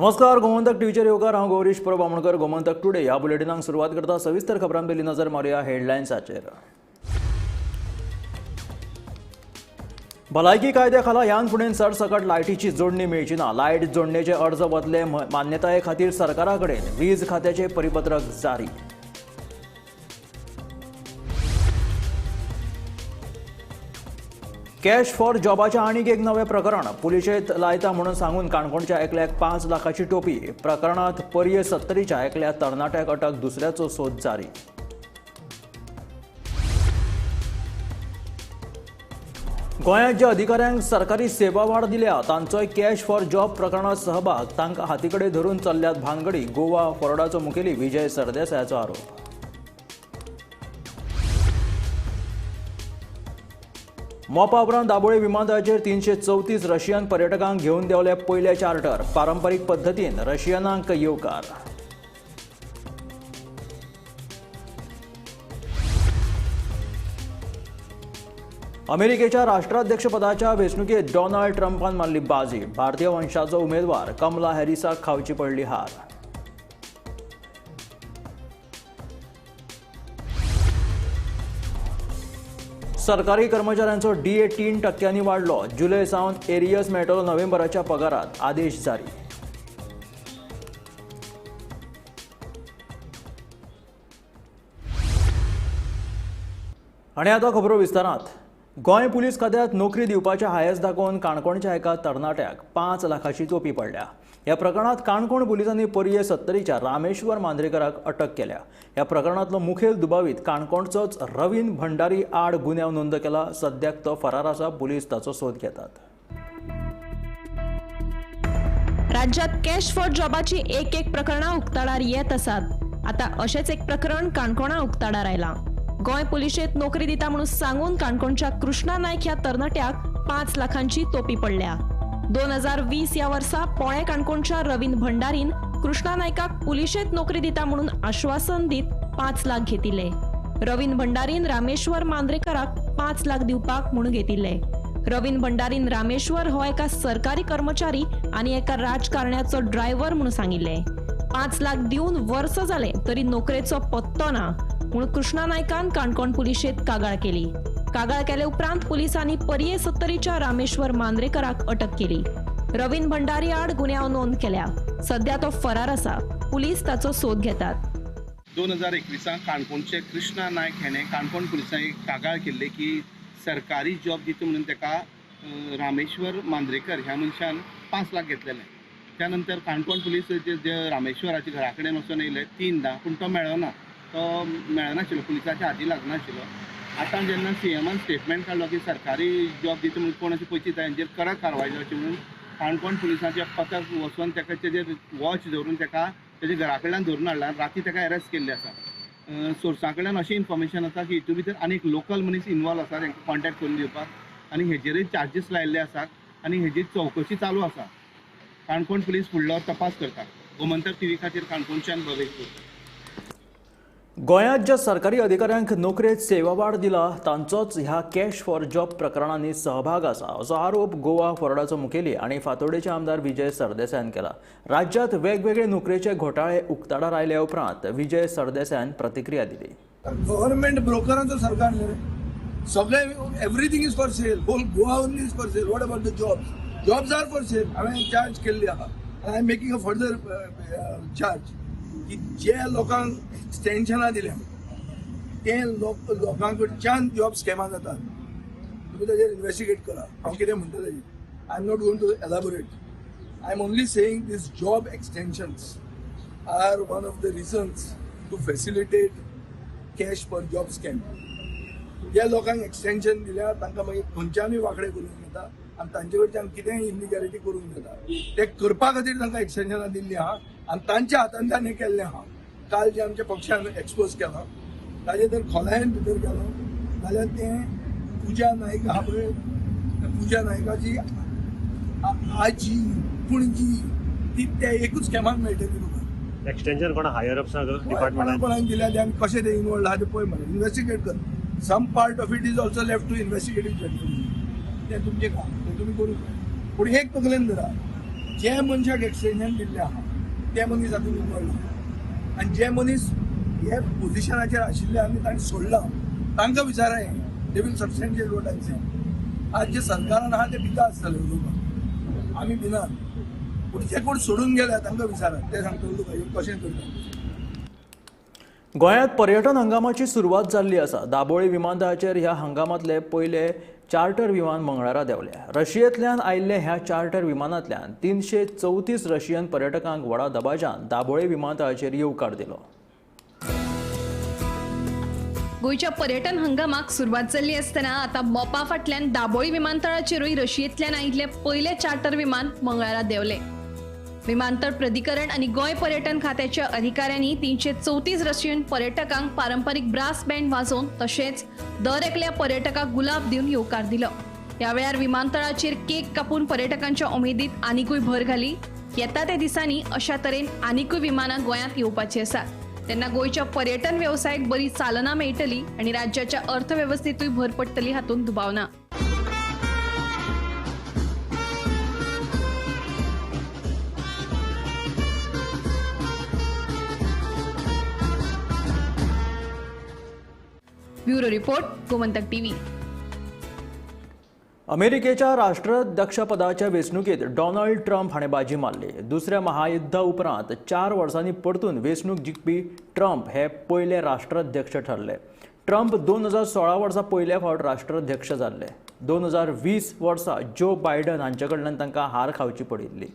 नमस्कार, गोमंतक टीव्हीचेर येवकार. हांव गौरीश परब आमोणकर. गोमंतक टुडे ह्या बुलेटिनाक सुरवात करता. सविस्तर खबरां पयलीं नजर मारुया हेडलायन्साचेर. भलायकी कायद्या खाला ह्यान फुडें सरसकट लायटीची जोडणी मेळची ना. लायट जोडणेचे अर्ज वतले मान्यताये खातीर सरकारा कडेन वीज खात्याचे परिपत्रक जारी. कॅश फॉर जॉबाचें आनीक एक नवें प्रकरण. पुलिशेंत लायता म्हणून सांगून काणकोणच्या एकल्याक 5 लाखाची टोपी. प्रकरणांत पर्ये 70च्या एकल्या तरणाट्याक अटक, दुसऱ्याचो सोद जारी. गोंयांत ज्या अधिकाऱ्यांक सरकारी सेवा वाड दिल्या तांचोय कॅश फॉर जॉब प्रकरणांत सहभाग. तांकां हाती कडेन धरून चल्ल्यात भानगडी. गोवा फॉरवर्डाचो मुखेली विजय सरदेसायाचो आरोप. मोपा उपरांत दाबोळी विमानतळाचेर 334 रशियन पर्यटकांक घेवन देंवले पयले चार्टर. पारंपरीक पद्दतीन रशियनांक येवकार. अमेरिकेच्या राष्ट्राध्यक्षपदाच्या वेंचणुकेंत डोनाल्ड ट्रंपान मारली बाजी. भारतीय वंशाचो उमेदवार कमला हॅरिसाक खावची पडली हार. सरकारी कर्मचाऱ्यांचो डीए 3% वाडलो. जुलय सावन एरियस मेळटलो नोव्हेंबराच्या पगारात. आदेश जारी. आनी आतां खबरो विस्तारांत. गोंय पुलीस खात्यांत नोकरी दिवपाचें हायस दाखोवन काणकोणच्या एका तरणाट्याक 5 लाखाची तोपी पडल्या. ह्या प्रकरणांत काणकोण पुलिसांनी पर्ये 70च्या रामेश्वर मांद्रेकराक अटक केल्या. ह्या प्रकरणांतलो मुखेल दुबावीत काणकोणचोच रवीन भंडारी आड गुन्यांव नोंद केला. सद्याक तो फरार आसा. पुलीस ताचो सोद घेतात. राज्यात कॅश फॉर जॉबाची एक एक प्रकरणां उक्ताडार येत आसात. आतां अशेंच एक प्रकरण काणकोणा उक्ताडार आयलां. गोंय पुलिशेंत नोकरी दिता म्हणून सांगून काणकोणच्या कृष्णा नायक ह्या तरणाट्याक 5 लाखांची तोपी पडल्या. 2020 ह्या वर्सा पोळे काणकोणच्या रवीन भंडारीन कृष्णा नायकाक पुलिशेंत नोकरी दिता म्हणून आश्वासन दीत 5 लाख घेतिल्ले. रवीन भंडारीन रामेश्वर मांद्रेकराक 5 लाख दिवपाक म्हणून घेतिल्ले. रवीन भंडारीन रामेश्वर हो एका सरकारी कर्मचारी आनी एका राजकारण्याचो ड्रायव्हर म्हणून सांगिल्ले. 5 लाख दिवन वर्स जालें तरी नोकरेचो पत्तो ना म्हूण कृष्णा नायकान काणकोण पुलिशेंत कागाळ केली. कागाळ केले उपरांत पुलिसांनी पर्ये 70च्या रामेश्वर मांद्रेकराक अटक केली. रवीन भंडारी आड गुन्यांव नोंद केल्या. सध्या तो फरार आसा. पुलीस ताचो सोद घेतात. 2021 काणकोणचे कृष्णा नायक हेणे काणकोण पुलिसांनी कागाळ केल्ली की सरकारी जॉब दिता म्हणून ताका रामेश्वर मांद्रेकर ह्या मनशान 5 लाख घेतलेले. त्यानंतर काणकोण पुलीस जे रामेश्वराच्या घरा कडेन वचून येयले 3दा, पूण तो मेळना, तो मेळनाशिल्लो, पुलिसाच्या हाती लागनाशिल्लो. आतां जेन्ना सीएमान स्टेटमेंट काडलो की सरकारी जॉब दिता म्हणून कोण अशें पयशे दिता हेंचेर कडक कारवाय जावची म्हणून काणकोण पुलिसांचें पथक वचून ताका तेजेर वॉच धरून ताका तेजे घरा कडल्यान धरून हाडला. राती ताका एरेस्ट केल्ले आसा. सोर्सां कडल्यान अशें इन्फॉर्मेशन आसा की हितून भितर आनी एक लोकल मनीस इनवॉल्व आसा, तांकां कॉन्टेक्ट करून दिवपाक, आनी हेजेरय चार्जीस लायिल्ले आसात आनी हेजी चवकशी चालू आसा. काणकोण पुलीस फुडलो तपास करता. गोमंतक टीव्ही खातीर काणकोणच्यान भवेश. गोंयांत ज्या सरकारी अधिकाऱ्यांक नोकरेंत सेवा वाड दिला तांचोच ह्या कॅश फॉर जॉब प्रकरणांनी सहभाग आसा असो आरोप गोवा फॉरवर्डाचो मुखेली आनी फातोर्डेचे आमदार विजय सरदेसायान केला. राज्यांत वेगवेगळे नोकरेचे घोटाळे उक्ताडार आयले उपरांत विजय सरदेसायान प्रतिक्रिया दिली. गव्हर्नमेंट ब्रोकरांचो सरकार न्हय, सगळे everything is for sale. Whole Goa only is for sale. What about the jobs? Jobs are for sale. हांवें चार्ज केल्ली आहा. I am making a further charge की जे लोकांक एक्सटेन्शनां दिल्या ते लोक लोकां कडच्यान जॉब स्कॅमां जातात. तुमी ताजेर इन्वेस्टिगेट करा. हांव कितें म्हणटा ताजेर I am not going to elaborate. I am only saying these job extensions are one of the reasons to facilitate cash for job scam. ज्या लोकांक एक्सटेन्शन दिल्या तांकां मागीर खंयच्यानूय वांकडे करून घेता आनी तांचे कडच्यान कितेंय इलिगॅलिटी करून घेता. ते करपा खातीर तांकां एक्सटेन्शनां दिल्लीं आहा आनी तांच्या हातांतल्यान हें केल्लें आहा. काल जें आमच्या पक्षान एक्सपोज केलां ताजे जर खोलायेन भितर गेलो जाल्यार तें पूजा नायक आहा पळय, पूजा नायकाची आजी पणजी ती त्या एकूच स्कॅमाक मेळटली तुका. एक्सटेन्शन कोणा हायर अप्सांक डिपार्टमेंटान कोणाक दिल्या ते आनी कशें ते इनवॉल्ड आहा ते पळय मरे, इन्वेस्टिगेट कर. Some part of it is also left to investigative journalism. तें तुमचें काम, तें तुमी करूंक जाय. पूण एक तकलेन धरा, जे मनशाक एक्सटेंशन दिल्लें आहा ते मनीस आतां उबारला आनी जे मनीस हे पोजिशनाचेर आशिल्ले आनी तांणी सोडला तांकां विचाराय, they will substantiate what I say. आज जे सरकारान आहा ते भिता आसतले उलोवपाक, आमी भिनात, पूण जे कोण सोडून गेल्या तांकां विचारात, ते सांगतले तुका हे कशें करता. गोंयांत पर्यटन हंगामाची सुरवात जाल्ली आसा. दाबोळी विमानतळाचेर ह्या हंगामांतले पयले चार्टर विमान मंगळारा देंवले. रशियेंतल्यान आयिल्ले ह्या चार्टर विमानांतल्यान 334 रशियन पर्यटकांक व्हडा दबाज्यान दाबोळी विमानतळाचेर येवकार दिलो. गोंयच्या पर्यटन हंगामाक सुरवात जाल्ली आसतना आतां मोपा फाटल्यान दाबोळी विमानतळाचेरूय रशियेंतल्यान आयिल्लें पयलें चार्टर विमान मंगळारा देंवलें. विमानतळ प्राधिकरण आनी गोंय पर्यटन खात्याच्या अधिकाऱ्यांनी 334 रशियन पर्यटकांक पारंपरीक ब्रास बँड वाजोवन तशेंच दर एकल्या पर्यटकाक गुलाब दिवन येवकार दिलो. ह्या वेळार विमानतळाचेर केक कापून पर्यटकांच्या उमेदीत आनिकूय भर घाली. येता त्या दिसांनी अशा तरेन आनिकूय विमानां गोंयांत येवपाची आसात, तेन्ना गोंयच्या पर्यटन वेवसायाक बरी चालना मेळटली आनी राज्याच्या अर्थवेवस्थेतूय भर पडटली हातूंत दुबाव ना. Bureau report, Gomantak TV. अमेरिकेच्या राष्ट्राध्यक्षपदाच्या वेंचणुकेंत डोनाल्ड ट्रम्प हाणें बाजी मारली. दुसऱ्या महायुद्धा उपरांत 4 वर्सांनी परतून वेंचणूक जिखपी ट्रम्प हे पयले राष्ट्राध्यक्ष ठरले. ट्रम्प 2016 वर्सा पयले फावट राष्ट्राध्यक्ष जाल्ले. 2020 वर्सा जो बायडन हांचे कडल्यान तांकां हार खावची पडिल्ली.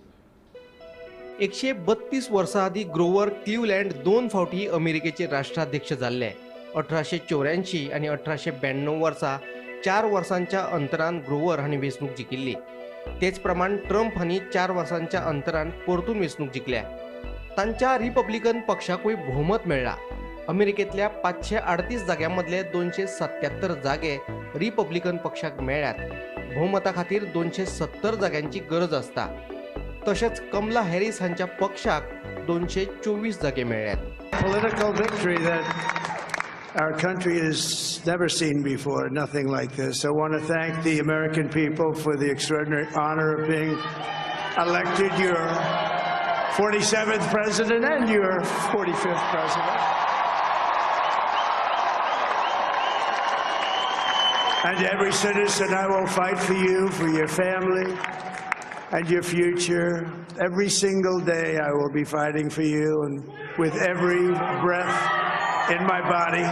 132 वर्सां आदीं ग्रोवर क्लिवलँड 2 फावटी अमेरिकेचे राष्ट्राध्यक्ष जाल्ले. 1884 आनी 1892 वर्सा 4 वर्सांच्या अंतरान ग्रोवर हांणी वेंचणूक जिखिल्ली. तेच प्रमाण ट्रम्प हांणी 4 वर्सांच्या अंतरान परतून वेंचणूक जिखल्या. तांच्या रिपब्लिकन पक्षाकूय भोवमत मेळ्ळा. अमेरिकेंतल्या 538 जाग्यां मदले 277 जागे रिपब्लिकन पक्षाक मेळ्ळ्यात. भोवमता खातीर 270 जाग्यांची गरज आसता. तशेंच कमला हॅरीस हांच्या पक्षाक 224 जागे मेळ्ळ्यात. Political victory that our country has never seen before, nothing like this. I want to thank the American people for the extraordinary honor of being elected your 47th president and your 45th president. And every citizen, I will fight for you, for your family, and your future. Every single day I will be fighting for you, and with every breath in my body,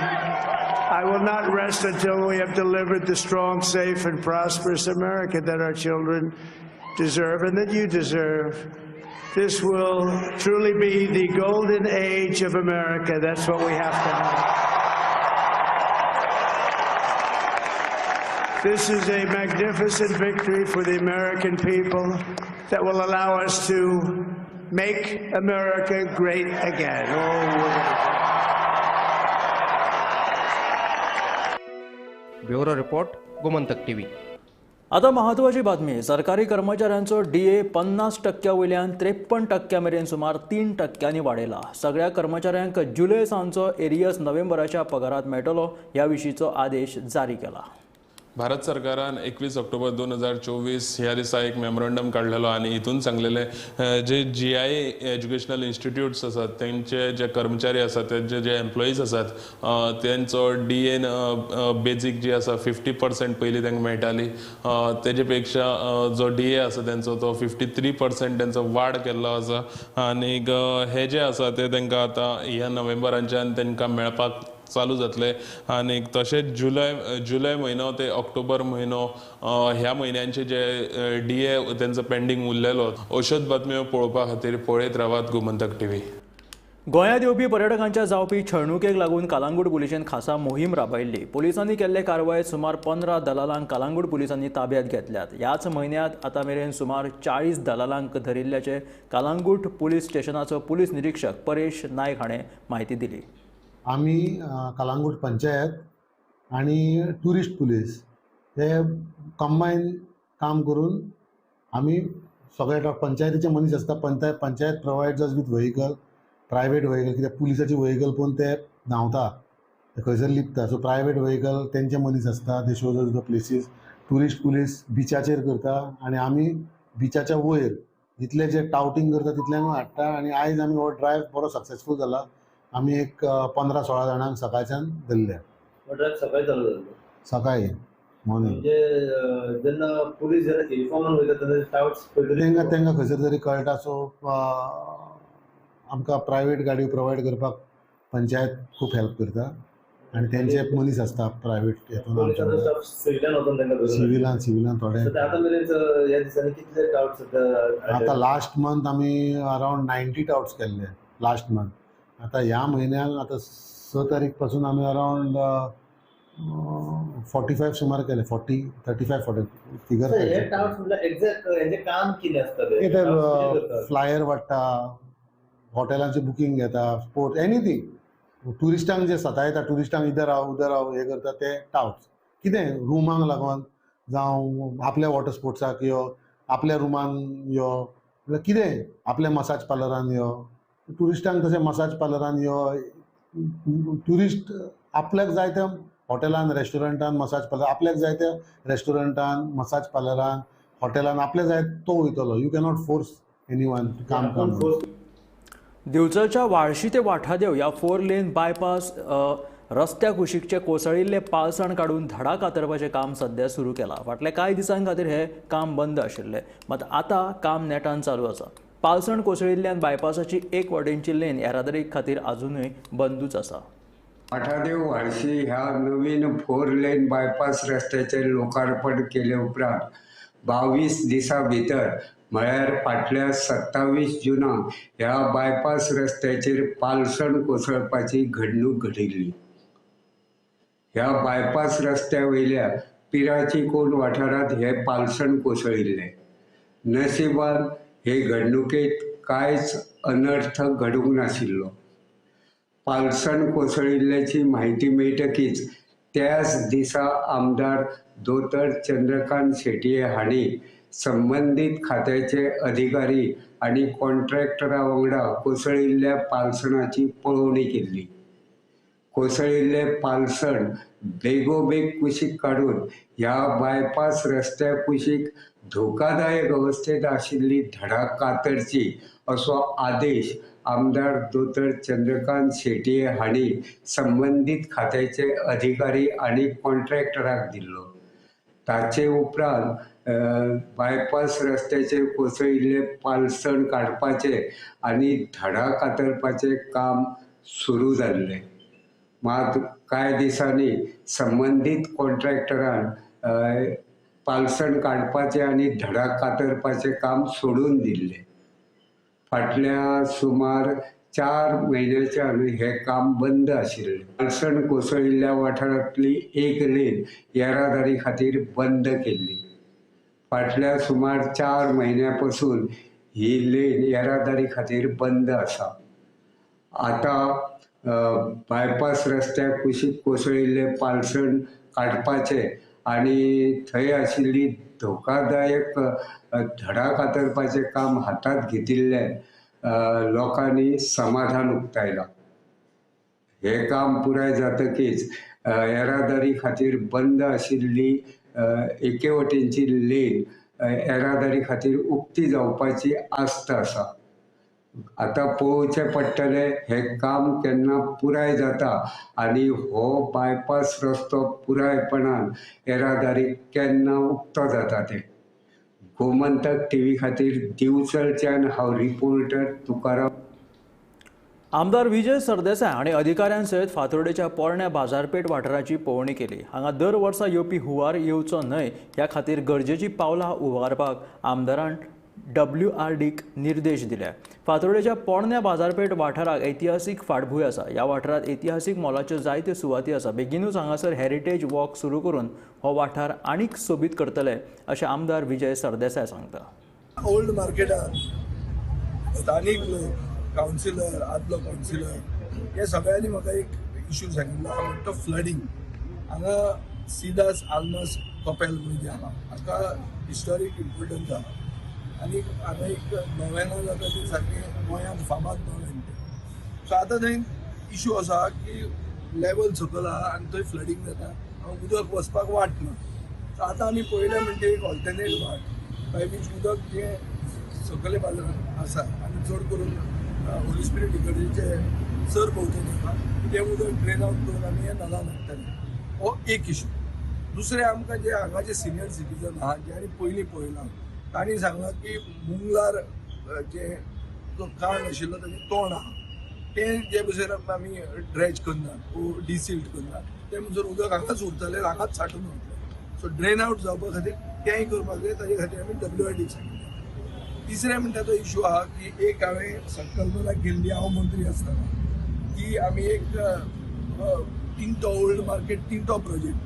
I will not rest until we have delivered the strong, safe, and prosperous America that our children deserve and that you deserve. This will truly be the golden age of America. That's what we have to have. This is a magnificent victory for the American people that will allow us to make America great again. Oh, bureau report, Gomantak TV. आता महत्वाची बातमी. सरकारी कर्मचाऱ्यांचो DA 50% वयल्यान 53% मेरेन सुमार 3% वाडयला. सगळ्या कर्मचाऱ्यांक जुलय सांजचो एरियस नोव्हेंबराच्या पगारात मेळटलो ह्या विशींचो आदेश जारी केला. भारत सरकारान 21 ऑक्टोबर 2024 ह्या दिसा एक मेमोरंडम काडलेलो आनी हितून सांगलेले जे GIA educational institutes आसात तेंचे जे कर्मचारी आसात, तेंचे जे एम्प्लॉईज आसात तेंचो डीएन बेजीक जी आसा 50% पयलीं तांकां मेळटाली, तेजे पेक्षा जो डीए आसा तेंचो तो 53% तेंचो वाड केल्लो आसा आनीक हे जे आसा ते तांकां आतां ह्या नोव्हेंबराच्यान तांकां मेळपाक चालू जातले. आनीक तशेंच जुलय म्हयनो ते ऑक्टोबर म्हयनो ह्या म्हयन्यांचे जे डीए तेंचो पेंडींग उरलेलो. अश्योच बातम्यो पळोवपा खातीर पळयत रावात गोमंतक टीव्ही. गोंयांत येवपी पर्यटकांच्या जावपी छळणुकेक लागून कालांगूट पुलिशेन खासा मोहीम राबयल्ली. पुलिसांनी केल्ले कारवायेत सुमार 15 दलालांक कालांगूट पुलिसांनी ताब्यात घेतल्यात. ह्याच म्हयन्यांत आतां मेरेन सुमार 40 दलालांक धरिल्ल्याचें कालांगूट पुलीस स्टेशनाचो पुलीस निरीक्षक परेश नायक हाणें म्हायती दिली. आमी कालांगूट पंचायत आनी ट्युरिस्ट पुलीस हे कंबायन काम करून आमी सगळे पंचायतीचे मनीस आसता. Panchayat provides us with vehicle, private vehicle, कित्याक पुलिसाचे व्हेकल पळोवन ते धांवता, ते खंयसर लिपता. सो प्रायवेट व्हेकल तेंचे मनीस आसता, ते shows us the places. Tourist police बिचाचेर करता आनी आमी बिचाच्या वयर जितले जे टावटींग करता तितल्यांक हाडटा. आनी आयज आमी हो ड्रायव्ह बरो सक्सेसफूल जाला. आमी एक 15-16 जाणांक सकाळच्यान धरले. ड्रायव्ह सकाळी चालू जाल्लो? सकाळी मॉर्निंग. म्हणजे जेन्ना पुलीस जेन्ना युनिफॉर्मान वयता तेन्ना टावट्स तेंकां तेंकां खंयसर तरी कळटा. सो आमकां प्रायवेट गाडयो प्रोवायड करपाक पंचायत खूब हेल्प करता आनी तेंचे मनीस आसता प्रायवेट हेतून. सिविलान सिविलान थोडे. आतां मेरेन ह्या दिसांनी कितले टावट्स? आतां लास्ट मंथ आमी अरावंड 90 टावट्स केल्ले लास्ट मंथ. आतां ह्या म्हयन्याक आतां 6 तारीख पासून आमी अरावंड 45 सुमार केले. 40, 35, 40 फिगर. हे टावट्स म्हणल्यार एक्झॅक्ट हेंचें काम कितें आसता? ते फ्लायर वाडटा, हॉटेलांचे बुकींग घेता, स्पोर्ट्स एनीथींग. ट्युरिस्टांक जे सतायता, ट्युरिस्टांक इधर आओ उधर आओ हे करता ते टावट्स. कितें रुमांक लागून जावं आपल्या वॉटर स्पोर्ट्साक यो, आपल्या रुमान यो, म्हणल्यार कितें आपल्या मसाज पार्लरान यो. ट्युरिस्टांक तशें मसाज पार्लरान यो. ट्युरिस्ट आपल्याक जाय त्या हॉटेलान, रेस्टॉरंटान, मसाज पार्लर आपल्याक जाय त्या रेस्टॉरंटान, मसाज पार्लरान, हॉटेलान आपल्याक जाय तो वयतलो. You cannot force anyone काम काम. दिवचलच्या वाळशी ते वाठादेव ह्या 4 लेन बायपास रस्त्या कुशीकचे कोसळिल्ले पालसण काडून धडा कातरपाचें काम सध्या सुरू केलां. फाटल्या कांय दिसां खातीर हें काम बंद आशिल्लें, मात आतां काम नेटान चालू आसा. पालसण कोसळिल्ल्यान बायपासाची एक वटेनची लेन येरादारी खातीर आजुनूय बंदूच आसा. वाठादेव वाळशी ह्या नवीन 4 लेन बायपास रस्त्याचें लोकार्पण केले उपरांत 22 दिसां भितर म्हळ्यार फाटल्या 27 जुनाक ह्या बायपास रस्त्याचेर पालसण कोसळपाची घडणूक घडिल्ली. ह्या बायपास रस्त्या वयल्या पिराची कोण वाठारांत हे पालसण कोसळिल्लें. नशिबान हे घडणुकेंत कांयच अनर्थ घडूंक नाशिल्लो. पालसण कोसळिल्ल्याची म्हायती मेळटकीच त्याच दिसा आमदार दोतोर चंद्रकांत शेटये हांणी संबंदीत खात्याचे अधिकारी आनी कॉन्ट्रॅक्टरा वांगडा कोसळिल्ल्या पालसणाची पळोवणी केल्ली. कोसळिल्ले पालसण बेगोबेग कुशीक काडून ह्या बायपास रस्त्या कुशीक धोकादायक अवस्थेत आशिल्ली धडा कातरची असो आदेश आमदार दोतोर चंद्रकांत शेटये हांणी संबंदीत खात्याचे अधिकारी आनी कॉन्ट्रॅक्टराक दिल्लो. ताचे उपरांत बायपास रस्त्याचेर कोसळिल्ले पालसण काडपाचें आनी धडा कातरपाचें काम सुरू जाल्लें. मात कांय दिसांनी संबंदीत कॉन्ट्रॅक्टरान पालसण काडपाचें आनी धडा कातरपाचें काम सोडून दिल्लें. फाटल्या सुमार 4 म्हयन्याच्यान हें काम बंद आशिल्लें. पालसण कोसळिल्ल्या वाठारांतली एक लेन येरादारी खातीर बंद केल्ली. फाटल्या सुमार 4 म्हयन्यां पसून ही लेन येरादारी खातीर बंद आसा. आतां बायपास रस्त्या कुशीक कोसळिल्लें पालसण काडपाचें आनी थंय आशिल्ली धोकादायक धडा कातरपाचें काम हातांत घेतिल्ल्यान लोकांनी समाधान उक्तायलां. हें काम पुराय जातकीच येरादारी खातीर बंद आशिल्ली एके वटेनची लेन येरादारी खातीर उक्ती जावपाची आस्त आसा. आतां पळोवचें पडटलें हें काम केन्ना पुराय जाता आनी हो बायपास रस्तो पुरायपणान येरादारी केन्ना उक्तो जाता तें. गोमंतक टीव्ही खातीर दिवचलच्यान हांव रिपोर्टर तुकाराम. आमदार विजय सरदेसाय हांणी अधिकाऱ्यां सयत फातोर्डेच्या पोरण्या बाजारपेठ वाठाराची पळोवणी केली. हांगा दर वर्सा येवपी हुंवार येवचो न्हय ह्या खातीर गरजेची पावलां उबारपाक आमदारान WRDक निर्देश दिले. फातोर्डेच्या पोरण्या बाजारपेठ वाठाराक ऐतिहासीक फाटभूंय आसा. ह्या वाठारांत ऐतिहासीक मोलाच्यो जायत्यो सुवाती आसा. बेगीनूच हांगासर हेरिटेज वॉक सुरू करून हो वाठार आनीक सोबीत करतले अशें आमदार विजय सरदेसाय सांगता. ओल्ड मार्केटात स्थानीक लोक, कावन्सिलर, आदलो कावन्सिलर, हे सगळ्यांनी म्हाका एक इशू सांगिल्लो आहा म्हणटा तो फ्लडींग. हांगा सिदास आल्मस कपेल म्हणून आहा, हाका हिस्टॉरीक इम्पोर्टन्स आहा आनी हांगा एक नोवेना जाता ती सारकी गोंयांत फामाद नोवेन तें. सो आतां थंय इशू आसा की लेवल सकयल आहा आनी थंय फ्लडींग जाता, उदक वचपाक वाट ना. सो आतां आमी पळयलें म्हणजे एक ऑल्टरनेट वाट बाय वीच उदक जें सकले बाजारांत आसा आनी चड करून होली स्पिरिट इगर्जेचे सरभोंवतणी आसा तें उदक ड्रेन आवट करून आमी हे नलान हाडटले. हो एक इशू. दुसरें आमकां जे हांगाचे सिनियर सिटीजन आहा ज्यांनी पयलीं पळयलां तांणी सांगलां की मुंगलार जे जो काण आशिल्लो ताजें तोंड आहा तें जे भशेन आमी ड्रेज करना वो डिसिल्ट करना तें म्हणसर उदक हांगाच उरतलें, हांगाच सांठून उरतलें. सो ड्रेन आवट जावपा खातीर तेंय करपाक जाय, ताजे खातीर आमी WID सांगिल्लें. तिसरें म्हणटा तो इशू आहा की एक हांवें संकल्पना केल्ली हांव मंत्री आसतना की आमी एक Tinto old market Tinto project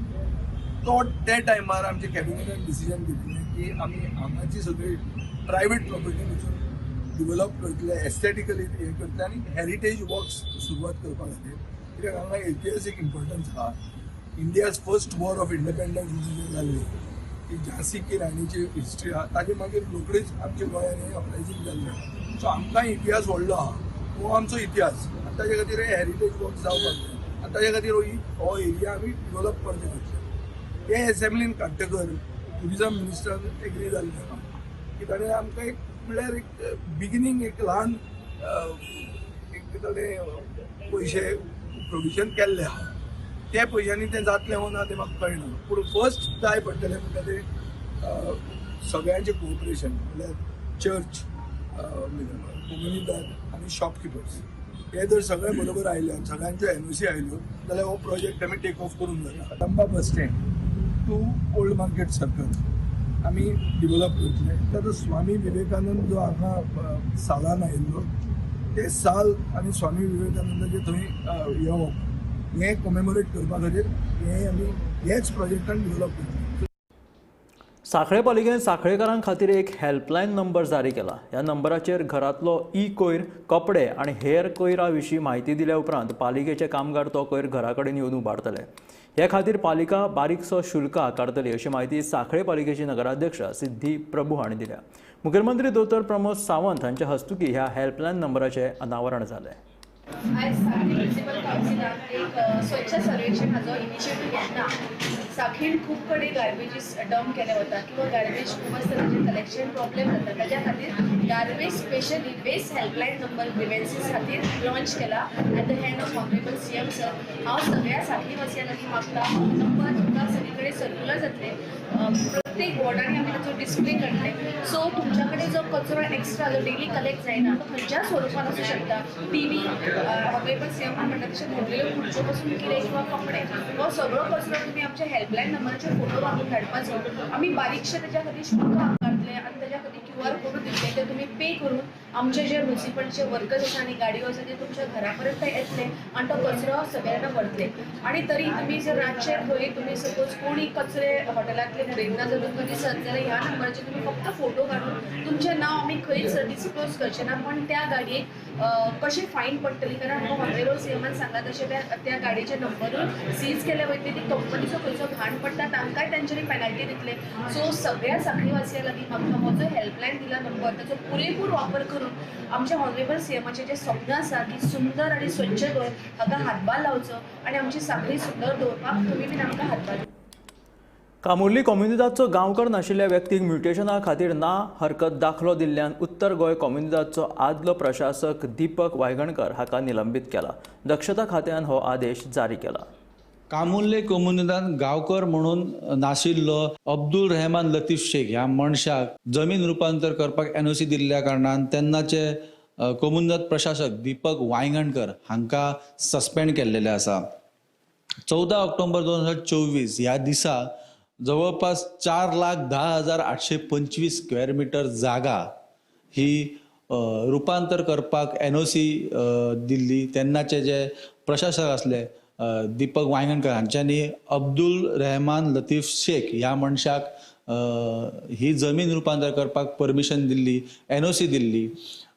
तो त्या टायमार आमच्या कॅबिनेटान डिसिजन घेतिल्लें की आमी हांगाची सगळी प्रायवेट प्रॉपर्टी वचून डिवेलप करतले, एस्थेटिकली हें करतले आनी हेरिटेज वॉक्स सुरवात करपा खातीर, कित्याक हांगा इतिहासीक इम्पॉर्टन्स आहा. India's first war of independence जी जाल्ली ती झांसी की राणीची हिस्ट्री आहा, ताजे मागीर रोखडीच आमच्या गोंयांत हें अपरायझींग जाल्लें. सो आमकां इतिहास व्हडलो आहा, हो आमचो इतिहास आनी ताजे खातीर हे हेरिटेज वॉक्स जावपाक जाय आनी ताजे खातीर हो एरिया आमी डिवेलप करचे घातले. हे एसेंब्लीन काडटकर ट्युरिजम मिनिस्टरान एग्री जाल्लें आहा की ताणें आमकां एक म्हणल्यार एक बिगिनींग एक ल्हान एक ताणें पयशे प्रोविजन केल्ले आहा, त्या पयशांनी तें जातलें वो ना तें म्हाका कळना, पूण फर्स्ट जाय पडटलें म्हणटा तें सगळ्यांचें कोऑपरेशन म्हणल्यार चर्च, कोमुनिदाद आनी शॉपकिपर्स हे जर सगळे बरोबर आयले आनी सगळ्यांच्यो NOC आयल्यो जाल्यार हो प्रोजेक्ट आमी टेक ऑफ करूंक जाता. Kadamba bus stand to old market circle आमी डिवेलप करतले. तातूंत स्वामी विवेकानंद जो हांगा सालान आयिल्लो ते साल आनी स्वामी विवेकानंदाचे थंय येवप हें कॉमेमोरेट करपा खातीर हें आमी हेच प्रोजेक्टान डिवेलप करतले. सांखळे पालिकेन सांखळेकारां खातीर एक हेल्पलायन नंबर जारी केला. ह्या नंबराचेर घरांतलो ई कोयर, कपडे आनी हेर कोयरा विशीं म्हायती दिल्या उपरांत पालिकेचे कामगार तो कोयर घरा कडेन येवन उबारतले. हे खातीर पालिका बारीकसो शुल्क आकारतली अशी म्हायती सांखळे पालिकेची नगराध्यक्ष सिद्धी प्रभू हांणी दिल्या. मुखेलमंत्री दोतोर प्रमोद सावंत हांच्या हस्तुकीं ह्या हेल्पलायन नंबराचें अनावरण जालें. आयज सांखळी म्युनिसिपल कावन्सिलान एक स्वच्छ सर्वेक्षण हाजो इनिशिएटीव घेतला. सांखळीन खूब कडेन गार्बेजीस डंप केले वता किंवा गार्बेज खूब आसता ताजें कलेक्शन प्रॉब्लेम जाता, ताज्या खातीर garbage specially waste helpline number grievances खातीर लॉन्च केला at the hand of honourable CM sir. हांव सगळ्या सांखळी वासियां लागीं मागता नंबर तुमकां सगळे कडेन सर्क्युलर जातले, प्रत्येक वॉर्डांनी आमी ताचो डिस्प्ले करतले. सो तुमच्या कडेन जो कचरो एक्स्ट्रा जो डेली कलेक्ट जायना तो खंयच्या स्वरुपान आसूं शकता, टीवी ऑनरेबल CM म्हणटा तशें मोडलेल्यो खुर्च्यो पसून कितें किंवा कपडे, हो सगळो कचरो तुमी आमच्या हेल्पलायन नंबराचेर फोटो मागून धाडपाचो. आमी बारीकशे ताच्या खातीर शुल्क आकारतले आनी ताच्या खातीर QR कोडूय दितले, ते तुमी पे करून आमचे जे म्युनिसिपलचे वर्कर्स आसा आनी गाडयो आसा ते तुमच्या घरा पर्यंत येतले आनी तो कचरो सगळ्यांना व्हरतले. आनी तरी तुमी जर रातचे खंय तुमी सपोज कोणी कचरे हॉटेलांतले उडयतना जर तुमकां दिसत जाल्यार ह्या नंबराचेर तुमी फक्त फोटो काडून तुमचें नांव आमी खंयच डिस्क्लोज करचें ना, पण त्या गाडयेक कशी फायन पडटली, कारण आमकां ऑनरेबल CM सांगला तशें त्या गाडयेचे नंबरूय सीज केले वयतले, ती कंपनीचो खंयचो घाण पडटा तांकांय तांच्यांनी पेनल्टी दितले. सो सगळ्या सांखळी वासियां लागीं म्हाका हो जो हेल्पलायन दिला नंबर ताचो पुरेपूर वापर करून आमच्या ऑनरेबल CMाचें जें स्वप्न आसा की सुंदर आनी स्वच्छ गोंय हाका हातभार लावचो आनी आमची सांखळी सुंदर दवरपाक तुमी बीन आमकां हातभार. कामुर्ली कोमुनिदादचो गांवकर नाशिल्ल्या व्यक्तीक म्युटेशना खातीर ना हरकत दाखलो दिल्ल्यान उत्तर गोंय कोमुनिदादचो आदलो प्रशासक दीपक वायगणकर हाका निलंबीत केला. दक्षता खात्यान हो आदेश जारी केला. कामुर्ले कोमुनिदाद गांवकर म्हणून नाशिल्लो अब्दुल रहमान लतीफ शेख ह्या मनशाक जमीन रुपांतर करपाक NOC दिल्ल्या कारणान तेन्नाचे कोमुनिदाद प्रशासक दीपक वायगणकर हांकां सस्पेंड केल्लेले आसा. 14 ऑक्टोबर 2024 ह्या दिसा जवळपास 4,10,825 स्क्वेअर मिटर जागा ही रुपांतर करपाक NOC दिल्ली. तेन्नाचे जे प्रशासक आसले दीपक वायगणकर हांच्यांनी अब्दुल रहमान लतीफ शेख ह्या मनशाक ही जमीन रुपांतर करपाक परमिशन दिल्ली, NOC दिल्ली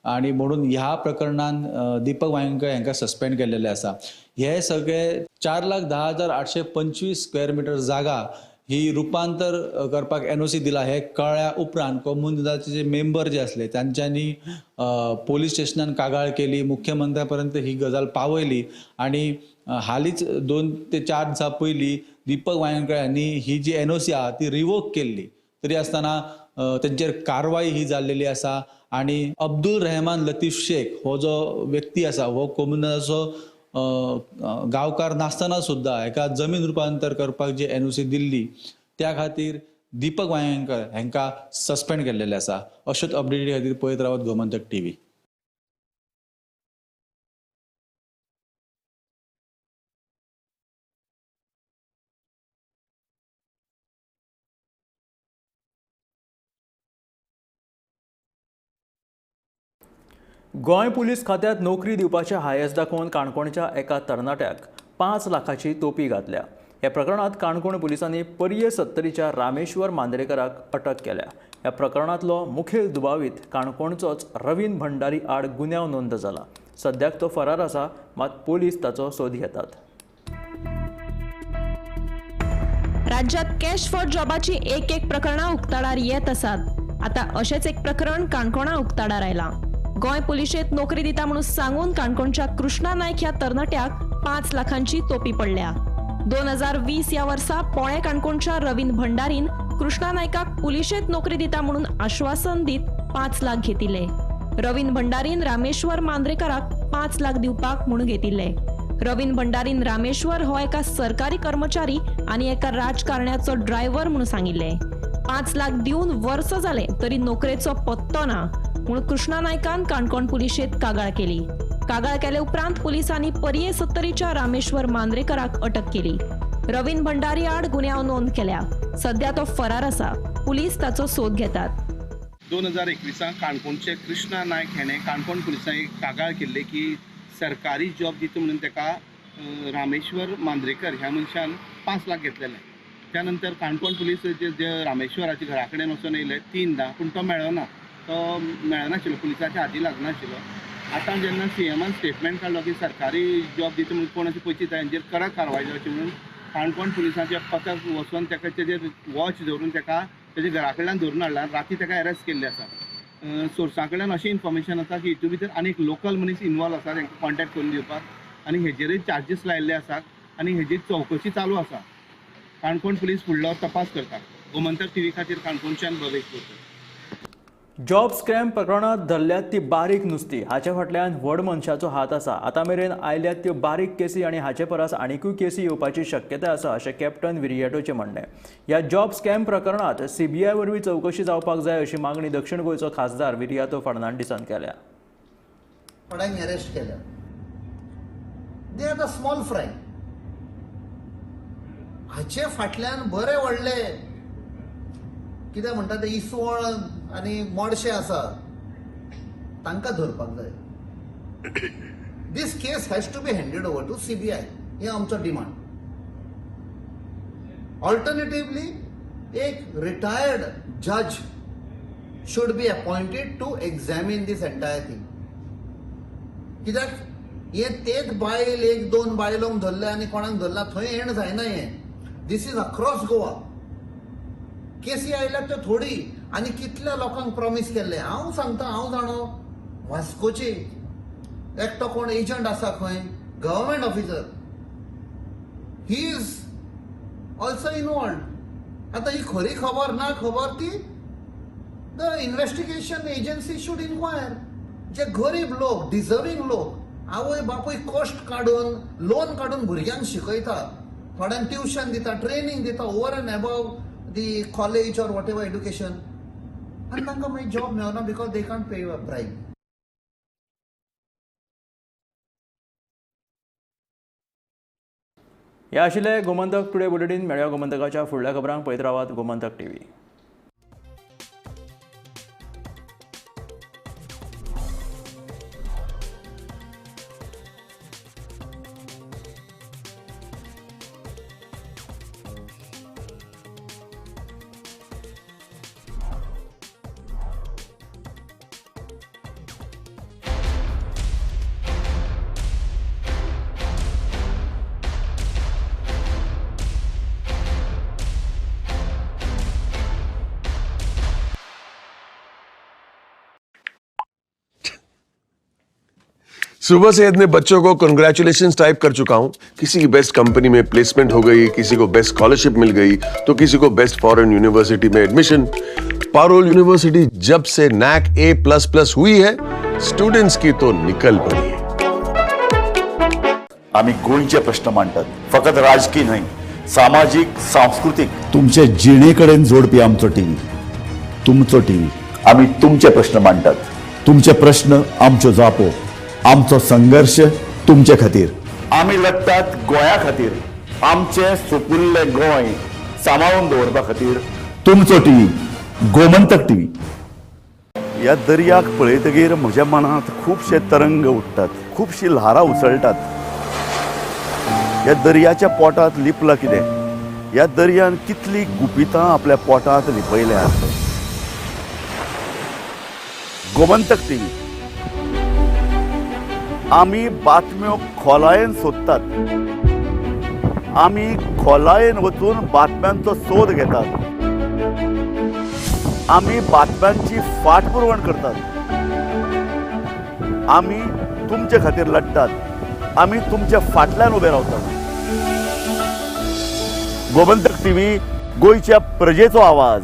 आनी म्हणून ह्या प्रकरणान दीपक वायगणकर हांकां सस्पेंड केल्लेले आसा. हे सगळे 4,10,825 स्क्वेअर मिटर जागा ही रुपांतर करपाक NOC दिला हे कळ्ळ्या उपरांत कोमुनिदादचे जे मेंबर जे आसले तांच्यांनी पोलीस स्टेशनान कागाळ केली, मुख्यमंत्र्या पर्यंत ही गजाल पावयली आनी हालींच 2 ते 4 दिसां पयलीं दीपक वायगणकर हांणी ही जी NOC आहा ती रिवोक केल्ली. तरी आसतना तेंचेर कारवाय ही जाल्लेली आसा आनी अब्दुल रहमान लतीफ शेख हो जो व्यक्ती आसा हो कोमुनिदादाचो गांवकार नासतना सुद्दां हेका जमीन रुपांतर करपाक जी एनओसी दिल्ली त्या खातीर दीपक वायंगणकर हांकां सस्पेंड केल्लेले आसा. अश्योच अपडेटी खातीर पळयत रावत गोमंतक टीव्ही. गोंय पुलीस खात्यांत नोकरी दिवपाचे हायस दाखोवन काणकोणच्या एका तरणाट्याक 5 लाखाची तोपी घातल्या. ह्या प्रकरणांत काणकोण पुलिसांनी पर्ये सत्तरीच्या रामेश्वर मांद्रेकराक अटक केल्या. ह्या प्रकरणांतलो मुखेल दुबावीत काणकोणचोच रवीन भंडारी आड गुन्यांव नोंद जाला. सद्याक तो फरार आसा, मात पोलीस ताचो सोद घेतात. राज्यात कॅश फॉर जॉबाची एक एक प्रकरणां उक्ताडार येत आसात. आतां अशेंच एक प्रकरण काणकोणा उक्ताडार आयलां. गोंय पुलिशेंत नोकरी दिता म्हणून सांगून काणकोणच्या कृष्णा नायक ह्या तरणाट्याक 5 लाखांची तोपी पडल्या. 2020 ह्या वर्सा पोळे काणकोणच्या रवीन भंडारीन कृष्णा नायकाक पुलिशेंत नोकरी दिता म्हणून आश्वासन दीत 5 लाख घेतिल्ले. रवीन भंडारीन रामेश्वर मांद्रेकराक 5 लाख दिवपाक म्हणून घेतिल्ले. रवीन भंडारीन रामेश्वर हो एका सरकारी कर्मचारी आनी एका राजकारण्याचो ड्रायव्हर म्हणून सांगिल्ले. 5 लाख दिवन वर्स जाले तरी नोकरेचो पत्तो ना म्हूण कृष्णा नायकान काणकोण पुलिशेंत कागाळ केली. कागाळ केले उपरांत पुलिसांनी पर्ये सत्तरीच्या रामेश्वर मांद्रेकराक अटक केली. रवीन भंडारी आड गुन्यांव नोंद केल्या. सध्या तो फरार आसा. पुलीस ताचो सोद घेतात. 2021 काणकोणचे कृष्णा नायक हेणे काणकोण पुलिसांनी कागाळ केल्ली की सरकारी जॉब दिता म्हणून ताका रामेश्वर मांद्रेकर ह्या मनशान 5 लाख घेतलेले. त्यानंतर काणकोण पुलीस जे रामेश्वराच्या घरा कडेन वचून येयले 3दा, पूण तो मेळना, तो मेळनाशिल्लो, पुलिसाच्या हाती लागनाशिल्लो. आतां जेन्ना सीएमान स्टेटमेंट काडलो की सरकारी जॉब दिता म्हणून कोण अशें पयशे तांचेर कडक कारवाय जावची म्हणून काणकोण पुलिसांचें पथक वचून ताका तेजेर वॉच धरून ताका तेज्या घरा कडल्यान धरून हाडला. राती ताका अरेस्ट केल्ले आसा. सोर्सा कडल्यान अशें इन्फॉर्मेशन आसा की हितून भितर आनीक लोकल मनीस इनवॉल्व आसा, तांकां कॉन्टेक्ट करून दिवपाक आनी हेजेरय चार्जीस लायिल्ले आसात आनी हेजी चवकशी चालू आसा. काणकोण पुलीस फुडलो तपास करता. गोमंतक टीव्ही खातीर काणकोणच्यान भवेश बोरकर. जॉब स्कॅम प्रकरणांत धरल्यात ती बारीक नुस्ती, हाचे फाटल्यान व्हड मनशाचो हात आसा. आतां मेरेन आयल्यात त्यो बारीक केसी आनी हाचे परस आनिकूय केसी येवपाची शक्यताय आसा अशें कॅप्टन विरियाटोचें म्हणणें. ह्या जॉब स्कॅम प्रकरणांत सीबीआय वरवीं चवकशी जावपाक जाय अशी मागणी दक्षिण गोंयचो खासदार विरियातो फर्नांडीसान केल्या. कोणाक अरेस्ट केल्या, they are the small fry. हाचे फाटल्यान बरे व्हडले कितें म्हणटा ते इसवण आनी मोडशे आसा, तांकां धरपाक जाय. This case has to be handed over to CBI, हे आमचो डिमांड. ऑल्टरनेटिवली एक रिटायर्ड जज should be appointed to examine this entire thing. कित्याक हे तेच बायल एक दोन बायलोंक धरले आनी कोणाक धरला थंय एंड जायना. हें this is across Goa. केसी आयल्यात त्यो थोडी आनी कितल्या लोकांक प्रॉमीस केल्ले. हांव सांगता, हांव जाणो वास्कोची एकटो कोण एजंट आसा खंय, government officer, he is also involved. आतां ही खरी खबर ना खबर ती the investigation agency should inquire. जे गरीब लोक, डिजर्वींग लोक, आवय बापूय कश्ट काडून लोन काडून भुरग्यांक शिकयता, थोड्यांक ट्युशन दिता, ट्रेनींग दिता over and above the college or whatever education, आनी तांकां मागीर जॉब मेळना because they can't pay a bribe. हे आशिल्लें गोमंतक टुडे बुलेटीन. मेळया गोमंतकाच्या फुडल्या खबरांक. पळयत रावात गोमंतक टीव्ही. सुबह से इतने बच्चों को कंग्रेचुलेशंस टाइप कर चुका हूं। किसी की बेस्ट कंपनी में प्लेसमेंट हो गई, किसी को बेस्ट स्कॉलरशिप मिल गई, तो किसी को बेस्ट फॉरेन यूनिवर्सिटी में एडमिशन। पारुल यूनिवर्सिटी जब से नैक A++ हुई है, स्टूडेंट्स की तो निकल पड़ी है। आमी गोंयचे प्रश्न मांडटात, फकत राजकीय न्हय, सामाजीक, सांस्कृतीक, तुमचे जिणे कडेन जोडपी आमचो टीव्ही, तुमचो टीव्ही। आमी तुमचे प्रश्न मांडटात, तुमचे प्रश्न आमच्यो जापो, आमचो संघर्श तुमचे खातीर। आमी लढटात गोंया खातीर, आमचें सुपुल्लें गोंय सांबाळून दवरपा खातीर। तुमचो टीव्ही, गोमंतक टीव्ही। ह्या दर्याक पळयतगीर म्हज्या मनांत खुबशे तरंग उठ्ठात, खुबशीं ल्हारां उसळटात। ह्या दर्याच्या पोटांत लिपलां कितें? ह्या दर्यान कितलीं गुपितां आपल्या पोटांत लिपयल्यात? गोमंतक टीव्ही, आमी बातम्यो खोलायेन सोदतात, आमी खोलायेन वचून बातम्यांचो सोद घेतात, आमी बातम्यांची फाटपुरवण करतात, आमी तुमचे खातीर लढटात, आमी तुमच्या फाटल्यान उबे रावतात। गोमंतक टीव्ही, गोंयच्या प्रजेचो आवाज।